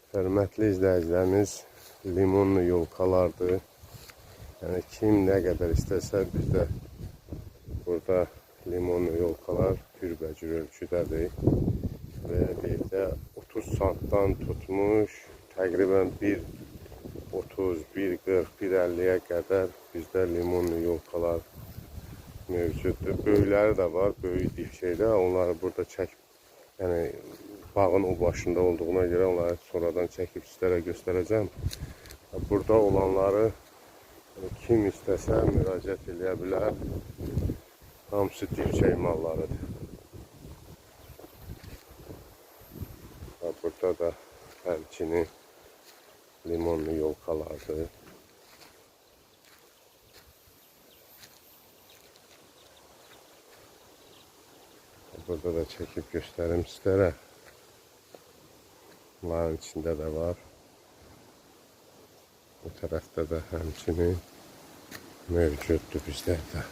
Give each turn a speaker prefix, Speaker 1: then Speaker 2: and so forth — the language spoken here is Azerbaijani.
Speaker 1: Hörmətli izləyicilərimiz, limonlu yolkalardır. Yəni kim nə qədər istəsə bizdə burada limonlu yolkalar cürbəcür ölçüdədir. Belə deyək də 30 santdan tutmuş təqribən 1.30, 1.40, 1.50-yə qədər bizdə limonlu yolkalar mövcuddur. Böyükləri də var, böyük dibçəkdə. Onları burada çək, yəni bağın o başında olduğuna görə onları sonradan çəkib sizlərə göstərəcəm. Burada olanları kim istəsə müraciət eləyə bilər. Hamısı dibçək mallarıdır. Burada da həmçinin limonlu yolkalardır. Burada da çəkib göstərim sizlərə. Bunların içində də var. Bu tərəfdə də həmçinin mövcuddur bizlərdə.